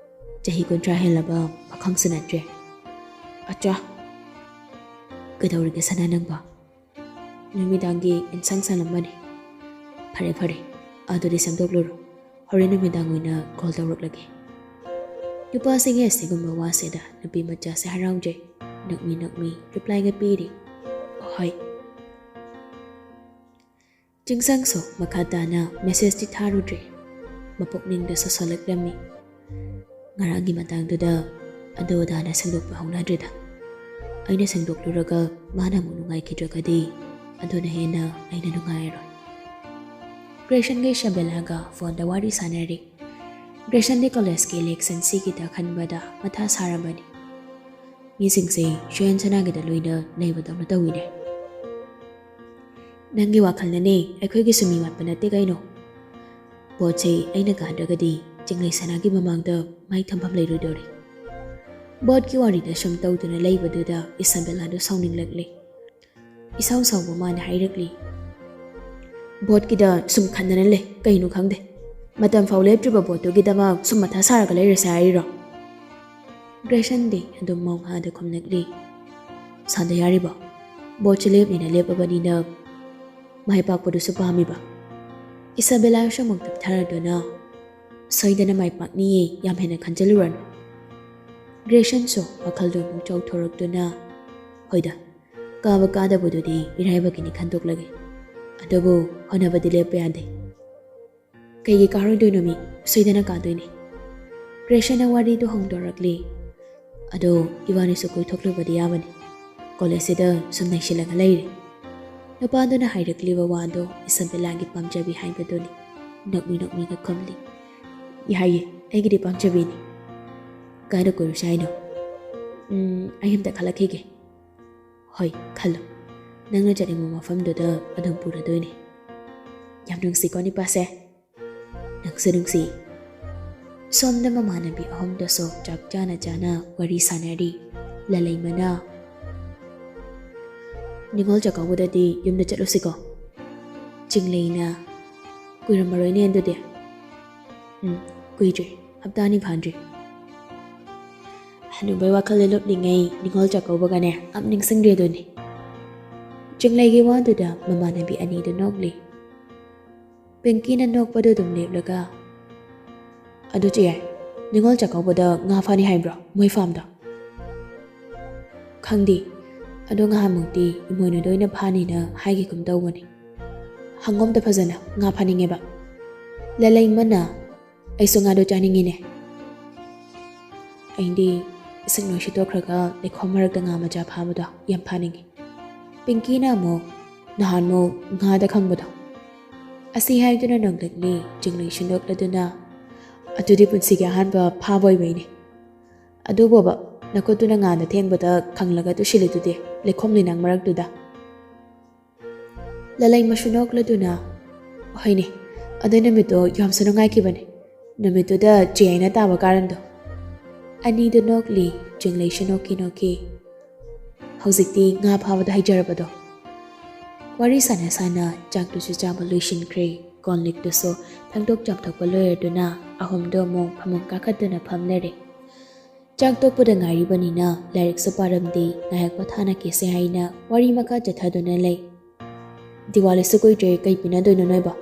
ꯆꯍꯤ ꯀꯨꯟꯊ꯭ꯔꯥ ꯍꯦꯜꯂꯕ ꯄꯥꯈꯪꯁꯨ ꯅꯠꯇ꯭ꯔꯦ꯫ ꯑꯆꯥ꯫ ꯀꯩꯗꯧꯔꯤꯒꯦ ꯁꯅꯥ ꯅꯪꯕꯣ? ꯅꯨꯃꯤꯗꯥꯡꯒꯤ ꯏꯟꯁꯥꯡ ꯁꯥꯂꯝꯕꯅꯤ꯫ ꯐꯔꯦ, ꯐꯔꯦ꯫ ꯑꯗꯨꯗꯤ ꯁꯦꯝꯗꯣꯛꯂꯨꯔꯣ꯫ ꯍꯣꯔꯦꯟ ꯅꯨꯃꯤꯗꯥꯡ ꯑꯣꯏꯅ ꯀꯣꯜ ꯇꯧꯔꯛꯂꯒꯦ꯫" ꯅꯨꯄꯥꯁꯤꯒꯤ ꯑꯁꯤꯒꯨꯝꯕ ꯋꯥꯁꯤꯗ ꯅꯨꯄꯤ ꯃꯆꯥꯁꯦ ꯍꯔꯥꯎꯖꯩ꯫ ꯅꯣꯛꯃꯤ ꯅꯣꯛꯃꯤ ꯔꯤꯄ꯭ꯂꯥꯏꯒ ꯄꯤꯔꯤ꯫ "ꯍꯣꯏ꯫" ꯆꯤꯡꯁꯥꯡꯁꯨ ꯃꯈꯥ ꯇꯥꯅ ꯃꯦꯁꯦꯖꯇꯤ ꯊꯥꯔꯨꯗ꯭ꯔꯦ꯫ ꯃꯄꯨꯛꯅꯤꯡꯗ ꯁꯣꯁꯣꯜꯂꯛꯂꯝꯃꯤ꯫ "ꯉꯔꯥꯡꯒꯤ ꯃꯇꯥꯡꯗꯨꯗ ꯑꯗꯨ ꯑꯗꯥꯅ ꯁꯦꯡꯗꯣꯛꯄ ꯍꯧꯅꯗ꯭ꯔꯤꯗ꯫ ꯑꯩꯅ ꯁꯦꯡꯗꯣꯛꯂꯨꯔꯒ ꯃꯥꯅ ꯑꯃꯨꯛ ꯅꯨꯡꯉꯥꯏꯈꯤꯗ꯭ꯔꯒꯗꯤ ꯑꯗꯨꯅ ꯍꯦꯟꯅ ꯑꯩꯅ ꯅꯨꯡꯉꯥꯏꯔꯣꯏ꯫" ꯀ꯭ꯔꯦꯁꯟꯒ ꯏꯁꯥꯕꯦꯂꯥꯒ ꯐꯣꯟꯗ ꯋꯥꯔꯤ ꯁꯥꯟꯅꯔꯤ꯫ ꯒ꯭ꯔꯦꯁꯟꯗꯤ ꯀꯣꯂꯦꯖꯀꯤ ꯏꯂꯦꯛꯁꯟ ꯁꯤꯒꯤꯗ ꯈꯟꯕꯗ ꯃꯊꯥ ꯁꯥꯔꯝꯕꯅꯤ꯫ ꯃꯤꯁꯤꯡꯁꯦ ꯁꯨꯌꯦꯟ ꯁꯅꯥꯒꯤꯗ ꯂꯣꯏꯅ ꯂꯩꯕꯗꯧꯅ ꯇꯧꯏꯅꯦ꯫ "ꯅꯪꯒꯤ ꯋꯥꯈꯜꯅꯅꯦ, ꯑꯩꯈꯣꯏꯒꯤꯁꯨ ꯃꯤ ꯋꯥꯠꯄ ꯅꯠꯇꯦ ꯀꯩꯅꯣ꯫ ꯚꯣꯠꯁꯦ ꯑꯩꯅ ꯀꯥꯗ꯭ꯔꯒꯗꯤ ꯆꯤꯡꯂꯩ ꯁꯅꯥꯒꯤ ꯃꯃꯥꯡꯗ ꯃꯥꯏ ꯊꯝꯐꯝ ꯂꯩꯔꯣꯏꯗꯧꯔꯤ꯫" ꯚꯣꯠꯀꯤ ꯋꯥꯔꯤꯗ ꯁꯨꯝ ꯇꯧꯗꯨꯅ ꯂꯩꯕꯗꯨꯗ ꯏꯁꯥꯕꯦꯂꯥꯗꯣ ꯁꯥꯎꯅꯤꯡꯂꯛꯂꯦ꯫ ꯏꯁꯥꯎ ꯁꯥꯎꯕ ꯃꯥꯅ ꯍꯥꯏꯔꯛꯂꯤ, "ꯚꯣꯠꯀꯤꯗ ꯁꯨꯝ ꯈꯟꯗꯅ ꯂꯩ, ꯀꯩꯅꯣ ꯈꯪꯗꯦ꯫ ꯃꯇꯝ ꯐꯥꯎ ꯂꯦꯞꯇ꯭ꯔꯤꯕ ꯚꯣꯠꯇꯨꯒꯤꯗꯃꯛ ꯁꯨꯝ ꯃꯊꯥ ꯁꯥꯔꯒ ꯂꯩꯔꯁꯦ ꯍꯥꯏꯔꯤꯔꯣ?" ꯒ꯭ꯔꯦꯁꯟꯗꯤ ꯑꯗꯨꯝ ꯃꯧꯍꯥꯗ ꯈꯨꯝꯂꯛꯂꯤ, "ꯁꯥꯗ ꯌꯥꯔꯤꯕꯣ? ꯚꯣꯠꯁꯦ ꯂꯦꯞꯅꯤꯅ ꯂꯦꯞꯄꯕꯅꯤꯅ ꯃꯥꯏ ꯄꯥꯛꯄꯗꯨꯁꯨ ꯄꯥꯝꯃꯤꯕ?" ꯏꯁꯥꯕꯦꯂꯥꯁꯨ ꯑꯃꯨꯛ ꯇꯞꯊꯔꯗꯨꯅ, "ꯁꯣꯏꯗꯅ ꯃꯥꯏ ꯄꯥꯛꯅꯤꯌꯦ, ꯌꯥꯝ ꯍꯦꯟꯅ ꯈꯟꯖꯤꯜꯂꯨꯔꯅꯨ꯫" ꯒ꯭ꯔꯦꯁꯟꯁꯨ ꯋꯥꯈꯜꯗꯣ ꯑꯃꯨꯛ ꯆꯥꯎꯊꯣꯔꯛꯇꯨꯅ, "ꯍꯣꯏꯗ, ꯀꯥꯕ ꯀꯥꯗꯕꯗꯨꯗꯤ ꯏꯔꯥꯏꯕꯛꯀꯤꯅꯤ ꯈꯟꯗꯣꯛꯂꯒꯦ꯫ ꯑꯗꯨꯕꯨ ꯍꯣꯠꯅꯕꯗꯤ ꯂꯦꯞꯄ ꯌꯥꯗꯦ꯫" "ꯀꯩꯒꯤ ꯀꯥꯔꯣꯏꯗꯣꯏꯅꯣ ꯃꯤ? ꯁꯣꯏꯗꯅ ꯀꯥꯗꯣꯏꯅꯤ꯫" ꯒ꯭ꯔꯦꯁꯟꯅ ꯋꯥꯔꯤꯗꯨ ꯍꯣꯡꯗꯣꯔꯛꯂꯤ꯫ "ꯑꯗꯣ ꯏꯕꯥꯅꯤꯁꯨ ꯀꯣꯏꯊꯣꯛꯂꯨꯕꯗꯤ ꯌꯥꯕꯅꯤ꯫ ꯀꯣꯂꯦꯖꯁꯤꯗ ꯁꯨꯝ ꯅꯩꯁꯤꯜꯂꯒ ꯂꯩꯔꯦ꯫" ꯅꯨꯄꯥꯗꯨꯅ ꯍꯥꯏꯔꯛꯂꯤꯕ ꯋꯥꯗꯣ ꯏꯁꯥꯕꯦꯂꯥꯒꯤ ꯄꯥꯝꯖꯕꯤ ꯍꯥꯏꯕꯗꯨꯅꯤ꯫ ꯅꯣꯛꯃꯤ ꯅꯣꯛꯃꯤꯒ ꯈꯨꯝꯂꯤ, "ꯌꯥꯏꯌꯦ, ꯑꯩꯒꯤꯗꯤ ꯄꯥꯝꯖꯕꯤꯅꯤ꯫ ꯀꯥꯏꯗ ꯀꯣꯏꯔꯨꯁꯦ ꯍꯥꯏꯅꯣ?" "ꯎꯝ, ꯑꯩ ꯑꯝꯇ ꯈꯜꯂꯛꯈꯤꯒꯦ꯫" "ꯍꯣꯏ, ꯈꯜꯂꯣ꯫ ꯅꯪꯅ ꯆꯠꯅꯤꯡꯕ ꯃꯐꯝꯗꯨꯗ ꯑꯗꯨꯝ ꯄꯨꯔꯗꯣꯏꯅꯦ꯫" "ꯌꯥꯝ ꯅꯨꯡꯁꯤꯀꯣ ꯅꯤꯄꯥꯁꯦ꯫" "ꯅꯪꯁꯨ ꯅꯨꯡꯁꯤ꯫" ꯁꯣꯝꯗ ꯃꯃꯥꯟꯅꯕꯤ ꯑꯍꯨꯝꯗꯨꯁꯨ ꯆꯥꯛ ꯆꯥꯅ ꯆꯥꯅ ꯋꯥꯔꯤ ꯁꯥꯟꯅꯔꯤ꯫ ꯂꯂꯩꯃꯅ, "ꯅꯤꯉꯣꯜ ꯆꯥꯛꯀꯧꯕꯗꯗꯤ ꯌꯨꯝꯗ ꯆꯠꯂꯨꯁꯤꯀꯣ꯫ ꯆꯤꯡꯂꯩꯅ, ꯀꯨꯏꯔꯝꯃꯔꯣꯏꯅꯦ ꯑꯗꯨꯗꯤ꯫" "ꯎꯝ, ꯀꯨꯏꯗ꯭ꯔꯤ, ꯍꯞꯇꯥ ꯑꯅꯤ ꯐꯥꯟꯗ꯭ꯔꯤ꯫" ꯍꯅꯨꯕꯩ ꯋꯥꯈꯜꯗ ꯂꯨꯞꯂꯤꯉꯩ ꯅꯤꯉꯣꯜ ꯆꯥꯛꯀꯧꯕꯒꯅꯦ ꯑꯝ ꯅꯤꯡꯁꯤꯡꯗ꯭ꯔꯦꯗꯨꯅꯤ꯫ ꯆꯤꯡꯂꯩꯒꯤ ꯋꯥꯗꯨꯗ ꯃꯃꯥꯟꯅꯕꯤ ꯑꯅꯤꯗꯨ ꯅꯣꯛꯂꯤ꯫ ꯄꯤꯡꯀꯤꯅ ꯅꯣꯛꯄꯗꯨ ꯑꯗꯨꯝ ꯂꯦꯞꯂꯒ, "ꯑꯗꯨ ꯆꯦ ꯌꯥꯏ, ꯅꯤꯉꯣꯜ ꯆꯥꯛꯀꯧꯕꯗ ꯉꯥ ꯐꯥꯅꯤ ꯍꯥꯏꯕ꯭ꯔꯣ ꯃꯣꯏ ꯐꯥꯝꯗ?" "ꯈꯪꯗꯦ, ꯑꯗꯣ ꯉꯍꯥꯟꯃꯨꯛꯇꯤ ꯏꯃꯣꯏꯅꯨꯗ ꯑꯣꯏꯅ ꯐꯥꯅꯤꯅ ꯍꯥꯏꯈꯤꯒꯨꯝ ꯇꯧꯕꯅꯤ꯫ ꯍꯪꯉꯣ ꯑꯝꯇ ꯐꯖꯅ, ꯉꯥ ꯐꯥꯅꯤꯡꯉꯦꯕ꯫" ꯂꯂꯩꯃꯅ, "ꯑꯩꯁꯨ ꯉꯥꯗꯣ ꯆꯥꯅꯤꯡꯉꯤꯅꯦ꯫ ꯑꯩꯗꯤ ꯏꯁꯤꯡ ꯂꯣꯏ ꯁꯤꯠꯇꯣꯛꯈ꯭ꯔꯒ ꯂꯩꯈꯣꯝ ꯃꯔꯛꯇ ꯉꯥ ꯃꯆꯥ ꯐꯥꯕꯗꯣ ꯌꯥꯝ ꯐꯥꯅꯤꯡꯉꯤ꯫" ꯄꯤꯡꯀꯤꯅ ꯑꯃꯨꯛ, "ꯅꯍꯥꯟꯃꯨꯛ ꯉꯥꯗ ꯈꯪꯕꯗꯣ?" ꯑꯁꯤ ꯍꯥꯏꯗꯨꯅ ꯅꯣꯡꯂꯤꯛꯂꯤ꯫ ꯆꯤꯡꯂꯩ ꯁꯤꯟꯗꯣꯛꯂꯗꯨꯅ, ꯑꯗꯨꯗꯤ ꯄꯨꯟꯁꯤꯒꯤ ꯑꯍꯥꯟꯕ ꯐꯥꯕ ꯑꯣꯏꯕꯩꯅꯦ꯫ ꯑꯗꯨꯕꯣꯕ, ꯅꯈꯨꯠꯇꯨꯅ ꯉꯥꯟꯗ ꯊꯦꯡꯕꯗ ꯈꯪꯂꯒ ꯇꯨꯁꯤꯜꯂꯤꯗꯨꯗꯤ ꯂꯩꯈꯣꯝ ꯂꯩꯅꯥꯡ ꯃꯔꯛꯇꯨꯗ꯫ ꯂꯂꯩꯃꯁꯨ ꯅꯣꯛꯂꯗꯨꯅ, "ꯍꯣꯏꯅꯦ, ꯑꯗꯨ ꯅꯨꯃꯤꯠꯇꯣ ꯌꯥꯝꯁꯨ ꯅꯨꯡꯉꯥꯏꯈꯤꯕꯅꯦ꯫ ꯅꯨꯃꯤꯠꯇꯨꯗ ꯆꯦ ꯍꯥꯏꯅ ꯇꯥꯕ ꯀꯥꯔꯟꯗꯣ꯫" ꯑꯅꯤꯗꯨ ꯅꯣꯛꯂꯤ, ꯆꯤꯡꯂꯩꯁꯨ ꯅꯣꯛꯈꯤ ꯅꯣꯛꯈꯤ꯫ ꯍꯧꯖꯤꯛꯇꯤ ꯉꯥ ꯐꯥꯕꯗ ꯍꯩꯖꯔꯕꯗꯣ꯫ ꯋꯥꯔꯤ ꯁꯥꯟꯅ ꯁꯥꯟꯅ ꯆꯥꯛꯇꯨꯁꯨ ꯆꯥꯕ ꯂꯣꯏꯁꯤꯟꯈ꯭ꯔꯦ꯫ ꯀꯣꯟ ꯂꯤꯛꯇꯨꯁꯨ ꯐꯦꯡꯗꯣꯛ ꯆꯥꯝꯊꯣꯛꯄ ꯂꯣꯏꯔꯗꯨꯅ ꯑꯍꯨꯝꯗꯣ ꯑꯃꯨꯛ ꯐꯃꯨꯡ ꯀꯥꯈꯠꯇꯨꯅ ꯐꯝꯅꯔꯦ꯫ ꯆꯥꯛ ꯇꯣꯛꯄꯗ ꯉꯥꯏꯔꯤꯕꯅꯤꯅ ꯂꯥꯏꯔꯤꯛꯁꯨ ꯄꯥꯔꯝꯗꯦ, ꯉꯥꯏꯍꯥꯛ ꯄꯣꯊꯥꯅꯈꯤꯁꯦ ꯍꯥꯏꯅ ꯋꯥꯔꯤ ꯃꯈꯥ ꯆꯠꯊꯗꯨꯅ ꯂꯩ꯫ "ꯗꯤꯋꯥꯂꯤꯁꯨ ꯀꯨꯏꯗ꯭ꯔꯦ, ꯀꯩ ꯄꯤꯅꯗꯣꯏꯅꯣ ꯅꯣꯏꯕꯣ?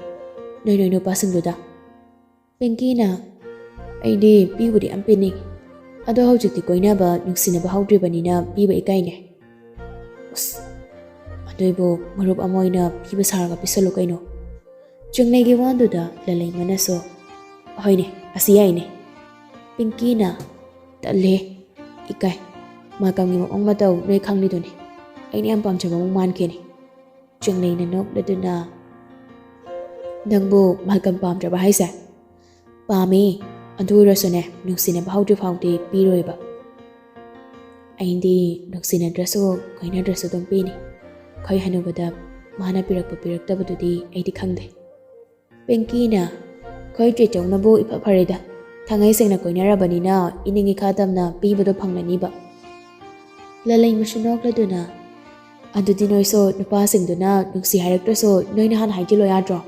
ꯅꯣꯏ ꯅꯣꯏ ꯅꯨꯄꯥꯁꯤꯡꯗꯨꯗ?" ꯄꯤꯡꯀꯤꯅ, "ꯑꯩꯗꯤ ꯄꯤꯕꯨꯗꯤ ꯌꯥꯝ ꯄꯤꯅꯤꯡꯉꯤ, ꯑꯗꯣ ꯍꯧꯖꯤꯛꯇꯤ ꯀꯣꯏꯅꯕ ꯅꯨꯡꯁꯤꯅꯕ ꯍꯧꯗ꯭ꯔꯤꯕꯅꯤꯅ ꯄꯤꯕ ꯏꯀꯥꯏꯅꯦ꯫" "ꯑꯁ, ꯑꯗꯨꯏꯕꯨ ꯃꯔꯨꯞ ꯑꯃ ꯑꯣꯏꯅ ꯄꯤꯕ ꯁꯥꯔꯒ ꯄꯤꯁꯜꯂꯨ ꯀꯩꯅꯣ꯫" ꯆꯤꯡꯂꯩꯒꯤ ꯋꯥꯗꯨꯗ ꯂꯂꯩꯃꯅꯁꯨ, "ꯍꯣꯏꯅꯦ, ꯑꯁꯤ ꯌꯥꯏꯅꯦ꯫" ꯄꯤꯡꯀꯤꯅ, "ꯇꯜꯂꯦ, ꯏꯀꯥꯏ꯫ ꯃꯥꯂꯦꯝꯒꯤ ꯃꯑꯣꯡ ꯃꯇꯧ ꯅꯣꯏ ꯈꯪꯂꯤꯗꯨꯅꯤ꯫ ꯑꯩꯅ ꯌꯥꯝ ꯄꯥꯝꯖꯕ ꯑꯃꯨꯛ ꯃꯥꯟꯈꯤꯅꯤ꯫" ꯆꯤꯡꯂꯩꯅ ꯅꯣꯛꯂꯗꯨꯅ, "ꯅꯪꯕꯨ ꯃꯥꯂꯦꯝ ꯄꯥꯝꯗ꯭ꯔꯕ ꯍꯥꯏꯁꯦ?" "ꯄꯥꯝꯃꯤ, ꯑꯗꯨ ꯑꯣꯏꯔꯁꯨꯅꯦ, ꯅꯨꯡꯁꯤꯅꯕ ꯍꯧꯗ꯭ꯔꯤ ꯐꯥꯎꯗꯤ ꯄꯤꯔꯣꯏꯕ꯫ ꯑꯩꯗꯤ ꯅꯨꯡꯁꯤꯅꯗ꯭ꯔꯁꯨ ꯀꯣꯏꯅꯗ꯭ꯔꯁꯨ ꯑꯗꯨꯝ ꯄꯤꯅꯤ꯫ ꯑꯩꯈꯣꯏ ꯍꯅꯨꯕꯗ ꯃꯥꯅ ꯄꯤꯔꯛꯄ ꯄꯤꯔꯛꯇꯕꯗꯨꯗꯤ ꯑꯩꯗꯤ ꯈꯪꯗꯦ꯫" ꯄꯤꯡꯀꯤꯅ, "ꯑꯩꯈꯣꯏ ꯆꯦꯆꯧꯅꯕꯨ ꯏꯐ ꯐꯔꯦꯗ, ꯊꯥꯡꯉꯩ ꯁꯦꯡꯅ ꯀꯣꯏꯅꯔꯕꯅꯤꯅ ꯏꯅꯤꯡ ꯏꯈꯥ ꯇꯝꯅ ꯄꯤꯕꯗꯣ ꯐꯪꯂꯅꯤꯕ꯫" ꯂꯂꯩꯃꯁꯨ ꯅꯣꯛꯂꯗꯨꯅ, "ꯑꯗꯨꯗꯤ ꯅꯣꯏꯁꯨ ꯅꯨꯄꯥꯁꯤꯡꯗꯨꯅ ꯅꯨꯡꯁꯤ ꯍꯥꯏꯔꯛꯇ꯭ꯔꯁꯨ ꯅꯣꯏꯅ ꯍꯥꯟꯅ ꯍꯥꯏꯖꯤꯜꯂꯣ ꯌꯥꯗ꯭ꯔꯣ?"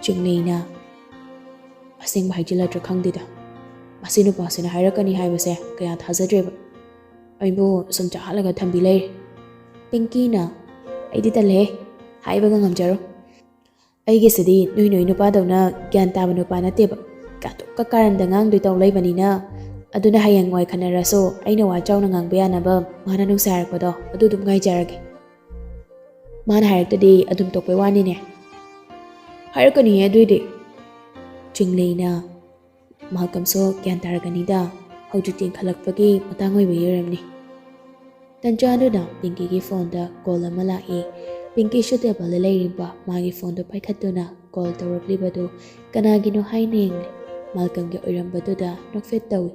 ꯆꯤꯡꯂꯩꯅ, "ꯑꯁꯦꯡꯕ ꯍꯥꯏꯖꯤꯜꯂꯗ꯭ꯔꯥ ꯈꯪꯗꯦꯗ, ꯃꯁꯤ ꯅꯨꯄꯥꯁꯤꯅ ꯍꯥꯏꯔꯛꯀꯅꯤ ꯍꯥꯏꯕꯁꯦ ꯀꯌꯥ ꯊꯥꯖꯗ꯭ꯔꯦꯕ꯫ ꯑꯩꯕꯨ ꯁꯨꯝ ꯆꯥꯍꯜꯂꯒ ꯊꯝꯕꯤ ꯂꯩꯔꯦ꯫" ꯄꯤꯡꯀꯤꯅ, "ꯑꯩꯗꯤ ꯇꯜꯂꯦꯍꯦ, ꯍꯥꯏꯕꯒ ꯉꯝꯖꯔꯣꯏ꯫ ꯑꯩꯒꯤꯁꯤꯗꯤ ꯅꯣꯏ ꯅꯣꯏ ꯅꯨꯄꯥꯗꯧꯅ ꯒ꯭ꯌꯥꯟ ꯇꯥꯕ ꯅꯨꯄꯥ ꯅꯠꯇꯦꯕ꯫ ꯀꯥꯇꯨꯛꯀ ꯀꯥꯔꯟꯗ ꯉꯥꯡꯗꯣꯏ ꯇꯧ ꯂꯩꯕꯅꯤꯅ꯫ ꯑꯗꯨꯅ ꯍꯌꯦꯡꯋꯥꯏ ꯈꯟꯅꯔꯁꯨ ꯑꯩꯅ ꯋꯥ ꯆꯥꯎꯅ ꯉꯥꯡꯕ ꯌꯥꯅꯕ ꯃꯥꯅ ꯅꯨꯡꯁꯤ ꯍꯥꯏꯔꯛꯄꯗꯣ ꯑꯗꯨ ꯑꯗꯨꯝ ꯉꯥꯏꯖꯔꯒꯦ꯫ ꯃꯥꯅ ꯍꯥꯏꯔꯛꯇꯗꯤ ꯑꯗꯨꯝ ꯇꯣꯛꯄꯩ ꯋꯥꯅꯤꯅꯦ꯫" "ꯍꯥꯏꯔꯛꯀꯅꯤꯍꯦ ꯑꯗꯨꯏꯗꯤ꯫" ꯆꯤꯡꯂꯩꯅ, "ꯃꯥꯂꯦꯝꯁꯨ ꯒ꯭ꯌꯥꯟ ꯇꯥꯔꯒꯅꯤꯗ, ꯍꯧꯖꯤꯛ ꯇꯦꯟꯈꯠꯂꯛꯄꯒꯤ ꯃꯇꯥꯡ ꯑꯣꯏꯕꯒꯤ ꯑꯣꯏꯔꯝꯅꯤ꯫" ꯇꯟꯖꯥꯗꯨꯗ ꯄꯤꯡꯀꯤꯒꯤ ꯐꯣꯟꯗ ꯀꯣꯜ ꯑꯃ ꯂꯥꯛꯏ꯫ ꯄꯤꯡꯀꯤꯁꯨ ꯇꯦꯕꯜꯗ ꯂꯩꯔꯤꯕ ꯃꯥꯒꯤ ꯐꯣꯟꯗꯨ ꯄꯥꯏꯈꯠꯇꯨꯅ ꯀꯣꯜ ꯇꯧꯔꯛꯂꯤꯕꯗꯨ ꯀꯅꯥꯒꯤꯅꯣ ꯍꯥꯏꯅ ꯌꯦꯡꯂꯤ꯫ ꯃꯥꯜꯀꯝꯒꯤ ꯑꯣꯏꯔꯝꯕꯗꯨꯗ ꯅꯣꯛꯐꯦꯠ ꯇꯧꯏ꯫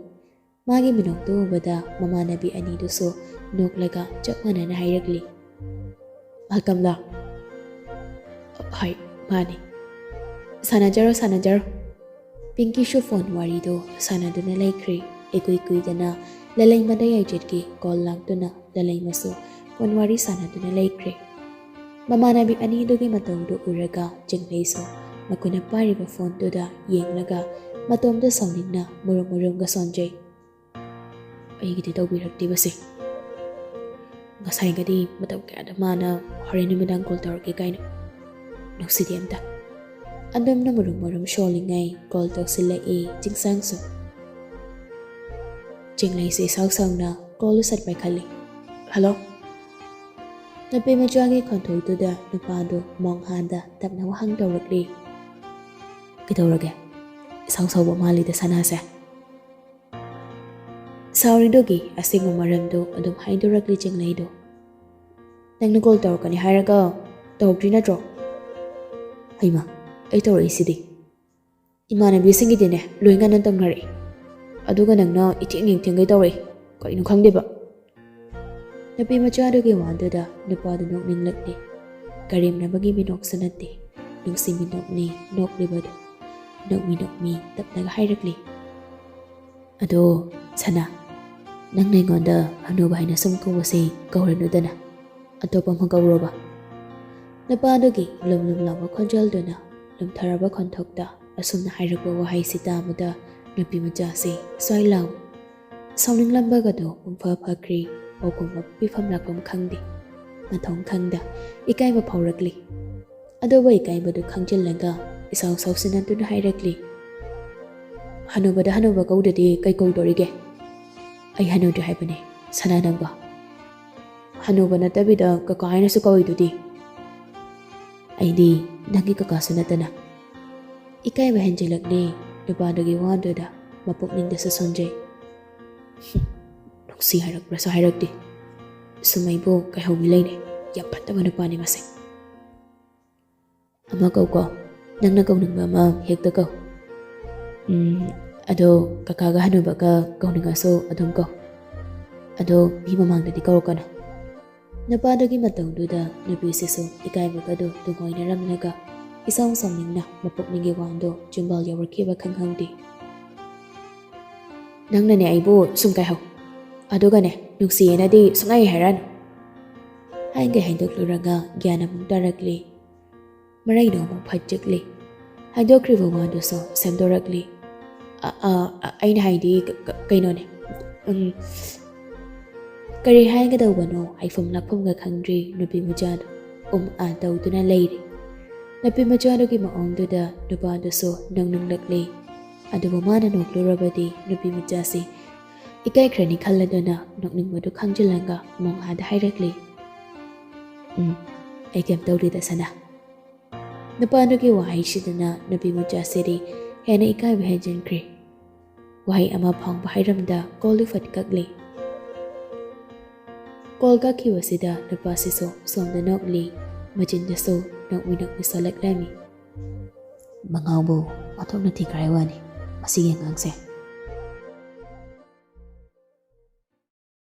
ꯃꯥꯒꯤ ꯃꯤꯅꯣꯛꯇꯨ ꯎꯕꯗ ꯃꯃꯥꯟꯅꯕꯤ ꯑꯅꯤꯗꯨꯁꯨ ꯅꯣꯛꯂꯒ ꯆꯞ ꯃꯥꯟꯅꯅ ꯍꯥꯏꯔꯛꯂꯤ꯫ "ꯃꯥꯜꯀꯝꯂꯥ?" "ꯍꯣꯏ, ꯃꯥꯅꯤ꯫ ꯁꯥꯟꯅꯖꯔꯣ, ꯁꯥꯟꯅꯖꯔꯣ꯫" ꯄꯤꯡꯀꯤꯁꯨ ꯐꯣꯟ ꯋꯥꯔꯤꯗꯨ ꯁꯥꯟꯅꯗꯨꯅ ꯂꯩꯈ꯭ꯔꯦ꯫ ꯏꯀꯨꯏ ꯀꯨꯏꯗꯅ ꯂꯂꯩꯃꯗ ꯌꯥꯏꯆꯦꯠꯀꯤ ꯀꯣꯜ ꯂꯥꯛꯇꯨꯅ ꯂꯂꯩꯃꯁꯨ ꯐꯣꯟ ꯋꯥꯔꯤ ꯁꯥꯟꯅꯗꯨꯅ ꯂꯩꯈ꯭ꯔꯦ꯫ ꯃꯃꯥꯟꯅꯕꯤ ꯑꯅꯤꯗꯨꯒꯤ ꯃꯇꯧꯗꯨ ꯎꯔꯒ ꯆꯤꯡꯂꯩꯁꯨ ꯃꯈꯨꯠꯅ ꯄꯥꯏꯔꯤꯕ ꯐꯣꯟꯗꯨꯗ ꯌꯦꯡꯂꯒ ꯃꯇꯣꯝꯇ ꯁꯥꯎꯅꯤꯡꯅ ꯃꯨꯔꯨꯝ ꯃꯨꯔꯨꯝꯒ ꯁꯣꯟꯖꯩ꯫ "ꯑꯩꯒꯤꯗꯤ ꯇꯧꯕꯤꯔꯛꯇꯦꯕꯁꯦ꯫ ꯉꯁꯥꯏꯒꯗꯤ ꯃꯇꯝ ꯀꯌꯥꯗ ꯃꯥꯅ ꯍꯣꯔꯦꯟ ꯅꯨꯃꯤꯗꯥꯡ ꯀꯣꯜ ꯇꯧꯔꯛꯀꯦ ꯀꯥꯏꯅ꯫ ꯅꯨꯡꯁꯤꯗꯦ ꯑꯝꯇ꯫" ꯑꯗꯨꯝꯅ ꯃꯔꯨꯝ ꯃꯔꯨꯝ ꯁꯣꯜꯂꯤꯉꯩ ꯀꯣꯜ ꯇꯧꯁꯤꯜꯂꯛꯏ ꯆꯤꯡꯁꯥꯡꯁꯨ꯫ ꯆꯤꯡꯂꯩꯁꯦ ꯏꯁꯥꯎ ꯁꯥꯎꯅ ꯀꯣꯜꯗꯨ ꯁꯠ ꯄꯥꯏꯈꯠꯂꯤ꯫ "ꯍꯜꯂꯣ?" ꯅꯨꯄꯤ ꯃꯆꯥꯒꯤ ꯈꯣꯟꯊꯣꯛꯇꯨꯗ ꯅꯨꯄꯥꯗꯨ ꯃꯣꯡꯍꯥꯟꯗ ꯇꯞꯅ ꯋꯥꯍꯪ ꯇꯧꯔꯛꯂꯤ꯫ "ꯀꯩꯗꯧꯔꯒꯦ? ꯏꯁꯥꯎ ꯁꯥꯎꯕ ꯃꯥꯜꯂꯤꯗ ꯁꯅꯥꯁꯦ꯫" ꯁꯥꯎꯔꯤꯗꯨꯒꯤ ꯑꯁꯦꯡꯕ ꯃꯔꯝꯗꯨ ꯑꯗꯨꯝ ꯍꯥꯏꯗꯣꯔꯛꯂꯤ ꯆꯤꯡꯂꯩꯗꯨ꯫ "ꯅꯪꯅ ꯀꯣꯜ ꯇꯧꯔꯛꯀꯅꯤ ꯍꯥꯏꯔꯒ ꯇꯧꯔꯛꯇ꯭ꯔꯤ ꯅꯠꯇ꯭ꯔꯣ?" "ꯍꯩꯃꯥ, ꯑꯩ ꯇꯧꯔꯛꯏꯁꯤꯗꯤ꯫ ꯏꯃꯥꯟꯅꯕꯤꯁꯤꯡꯒꯤꯗꯤꯅꯦ ꯂꯣꯏ ꯉꯟꯅ ꯇꯧꯅꯔꯛꯏ꯫ ꯑꯗꯨꯒ ꯅꯪꯅ ꯏꯊꯦꯡ ꯊꯦꯡ ꯊꯦꯡꯒꯩ ꯇꯧꯔꯛꯏ꯫ ꯀꯩꯅꯣ ꯈꯪꯗꯦꯕ꯫" ꯅꯨꯄꯤ ꯃꯆꯥꯗꯨꯒꯤ ꯋꯥꯗꯨꯗ ꯅꯨꯄꯥꯗꯨ ꯅꯣꯛꯅꯤꯡꯂꯛꯂꯤ꯫ ꯀꯔꯦꯝꯅꯕꯒꯤ ꯃꯤꯅꯣꯛꯁꯨ ꯅꯠꯇꯦ, ꯅꯨꯡꯁꯤ ꯃꯤꯅꯣꯛꯅꯤ ꯅꯣꯛꯂꯤꯕꯗꯨ꯫ ꯅꯣꯛꯃꯤ ꯅꯣꯛꯃꯤ ꯇꯞꯅꯒ ꯍꯥꯏꯔꯛꯂꯤ꯫ "ꯑꯗꯣ ꯁꯅꯥ, ꯅꯪꯅ ꯑꯩꯉꯣꯟꯗ ꯍꯅꯨꯕ ꯍꯥꯏꯅ ꯁꯨꯝ ꯀꯧꯕꯁꯦ ꯀꯧꯔꯅꯨꯗꯅ, ꯑꯇꯣꯞꯄ ꯑꯃ ꯀꯧꯔꯣꯕ꯫" ꯅꯨꯄꯥꯗꯨꯒꯤ ꯂꯨꯝ ꯂꯨꯝ ꯂꯥꯎꯕ ꯈꯣꯟꯖꯦꯜꯗꯨꯅ ꯂꯨꯝꯊꯔꯕ ꯈꯣꯟꯊꯣꯛꯇ ꯑꯁꯨꯝꯅ ꯍꯥꯏꯔꯛꯄ ꯋꯥꯍꯩꯁꯤ ꯇꯥꯕꯗ ꯅꯨꯄꯤ ꯃꯆꯥꯁꯤ ꯁ꯭ꯋꯥꯏ ꯂꯥꯎ꯫ ꯁꯥꯎꯅꯤꯡꯂꯝꯕꯒꯗꯣ ꯄꯨꯡꯐ ꯐꯈ꯭ꯔꯦ꯫ ꯄꯥꯎꯈꯨꯝ ꯄꯤꯐꯝ ꯂꯥꯛꯐꯝ ꯈꯪꯗꯦ꯫ ꯃꯊꯣꯡ ꯈꯪꯗ ꯏꯀꯥꯏꯕ ꯐꯥꯎꯔꯛꯂꯤ꯫ ꯑꯗꯨꯕꯨ ꯏꯀꯥꯏꯕꯗꯨ ꯈꯪꯖꯤꯜꯂꯒ ꯏꯁꯥꯎ ꯁꯥꯎꯁꯤꯟꯅꯗꯨꯅ ꯍꯥꯏꯔꯛꯂꯤ꯫ "ꯍꯅꯨꯕꯗ ꯍꯅꯨꯕ ꯀꯧꯗ꯭ꯔꯗꯤ ꯀꯩ ꯀꯧꯗꯣꯔꯤꯒꯦ? ꯑꯩ ꯍꯅꯨꯗ꯭ꯔꯤ ꯍꯥꯏꯕꯅꯦ, ꯁꯅꯥ ꯅꯪꯕꯣ꯫ ꯍꯅꯨꯕ ꯅꯠꯇꯕꯤꯗ ꯀꯀꯥ ꯍꯥꯏꯅꯁꯨ ꯀꯧꯏꯗꯨꯗꯤ꯫" "ꯑꯩꯗꯤ ꯅꯪꯒꯤ ꯀꯀꯥꯁꯨ ꯅꯠꯇꯅ꯫" ꯏꯀꯥꯏꯕ ꯍꯦꯟꯖꯤꯜꯂꯛꯂꯦ ꯅꯨꯄꯥꯗꯨꯒꯤ ꯋꯥꯗꯨꯗ, ꯃꯄꯨꯛꯅꯤꯡꯗꯁꯨ ꯁꯣꯟꯖꯩ꯫ "ꯅꯨꯡꯁꯤ ꯍꯥꯏꯔꯛꯄ꯭ꯔꯥꯁꯨ ꯍꯥꯏꯔꯛꯇꯦ꯫ ꯁꯨꯝ ꯑꯩꯕꯨ ꯀꯩꯍꯧꯃꯤ ꯂꯩꯅꯦ꯫ ꯌꯥꯝ ꯐꯠꯇꯕ ꯅꯨꯄꯥꯅꯤ ꯃꯁꯦ꯫" "ꯑꯃ ꯀꯧꯀꯣ, ꯅꯪꯅ ꯀꯧꯅꯤꯡꯕ ꯑꯃ ꯍꯦꯛꯇ ꯀꯧ꯫" "ꯎꯝ, ꯑꯗꯣ ꯀꯀꯥꯒ ꯍꯅꯨꯕꯒ ꯀꯧꯅꯤꯡꯉꯁꯨ ꯑꯗꯨꯝ ꯀꯧ꯫ ꯑꯗꯣ ꯃꯤ ꯃꯃꯥꯡꯗꯗꯤ ꯀꯧꯔꯛꯀꯅꯨ꯫" ꯅꯨꯄꯥꯗꯨꯒꯤ ꯃꯇꯧꯗꯨꯗ ꯅꯨꯄꯤꯁꯤꯁꯨ ꯏꯀꯥꯏꯕꯒꯗꯨ ꯇꯨꯡꯑꯣꯏꯅꯔꯝꯂꯒ ꯏꯁꯥꯎ ꯁꯥꯎꯅꯤꯡꯅ ꯃꯄꯨꯛꯅꯤꯡꯒꯤ ꯋꯥꯡꯗꯣ ꯆꯤꯝꯕꯥꯜ ꯌꯧꯔꯛꯈꯤꯕ ꯈꯪꯍꯧꯗꯦ꯫ "ꯅꯪꯅꯅꯦ ꯑꯩꯕꯨ ꯁꯨꯝ ꯀꯥꯏꯍꯧ꯫ ꯑꯗꯨꯒꯅꯦ, ꯅꯨꯡꯁꯤꯌꯦꯅꯗꯤ ꯁꯨꯡꯍꯥꯏ ꯍꯥꯏꯔꯛꯑꯅꯨ꯫" ꯍꯥꯏꯒꯩ ꯍꯥꯏꯗꯣꯛꯂꯨꯔꯒ ꯒ꯭ꯌꯥꯟ ꯑꯃꯨꯛ ꯇꯥꯔꯛꯂꯦ꯫ ꯃꯔꯩꯗꯣ ꯑꯃꯨꯛ ꯐꯠꯆꯤꯛꯂꯦ꯫ ꯍꯥꯏꯗꯣꯛꯈ꯭ꯔꯤꯕ ꯋꯥꯗꯨꯁꯨ ꯁꯦꯝꯗꯣꯔꯛꯂꯦ꯫ "ꯑ, ꯑ, ꯑ, ꯑꯩꯅ ꯍꯥꯏꯗꯤ ꯀ-, ꯀ-, ꯀꯩꯅꯣꯅꯦ꯫ ꯎꯝ꯫" ꯀꯔꯤ ꯍꯥꯏꯒꯗꯧꯕꯅꯣ ꯍꯥꯏꯐꯝ ꯂꯥꯛꯐꯝꯒ ꯈꯪꯗ꯭ꯔꯤ ꯅꯨꯄꯤ ꯃꯆꯥꯗꯣ ꯎꯝ ꯑꯥ ꯇꯧꯗꯨꯅ ꯂꯩꯔꯤ꯫ ꯅꯨꯄꯤ ꯃꯆꯥꯗꯨꯒꯤ ꯃꯑꯣꯡꯗꯨꯗ ꯅꯨꯄꯥꯗꯨꯁꯨ ꯅꯣꯛꯅꯤꯡꯂꯛꯂꯦ꯫ ꯑꯗꯨꯕꯨ ꯃꯥꯅ ꯅꯣꯛꯂꯨꯔꯕꯗꯤ ꯅꯨꯄꯤ ꯃꯆꯥꯁꯤ ꯏꯀꯥꯏꯈ꯭ꯔꯅꯤ ꯈꯜꯂꯗꯨꯅ ꯅꯣꯛꯅꯤꯡꯕꯗꯨ ꯈꯪꯖꯤꯜꯂꯒ ꯃꯣꯡꯍꯥꯗ ꯍꯥꯏꯔꯛꯂꯤ, "ꯎꯝ, ꯑꯩ ꯀꯩꯝ ꯇꯧꯗꯦꯗ ꯁꯅꯥ꯫" ꯅꯨꯄꯥꯗꯨꯒꯤ ꯋꯥꯍꯩꯁꯤꯗꯅ ꯅꯨꯄꯤ ꯃꯆꯥꯁꯤꯗꯤ ꯍꯦꯟꯅ ꯏꯀꯥꯏꯕ ꯍꯦꯟꯖꯤꯟꯈ꯭ꯔꯦ꯫ ꯋꯥꯍꯩ ꯑꯃ ꯐꯥꯎꯕ ꯍꯥꯏꯔꯝꯗ ꯀꯣꯜꯗꯨ ꯐꯠ ꯀꯛꯂꯤ꯫ ꯀꯣꯜ ꯀꯛꯈꯤꯕꯁꯤꯗ ꯅꯨꯄꯥꯁꯤꯁꯨ ꯁꯣꯝꯗ ꯅꯣꯛꯂꯤ, ꯃꯆꯤꯟꯗꯁꯨ ꯅꯣꯛꯃꯤ ꯅꯣꯛꯃꯤ ꯁꯣꯜꯂꯛꯂꯝꯃꯤ꯫ "ꯃꯉꯥꯎꯕꯨ ꯑꯣꯟꯊꯣꯛꯅ ꯊꯤꯈ꯭ꯔꯦ ꯋꯥꯅꯤ ꯃꯁꯤꯒꯤ ꯑꯉꯥꯡꯁꯦ꯫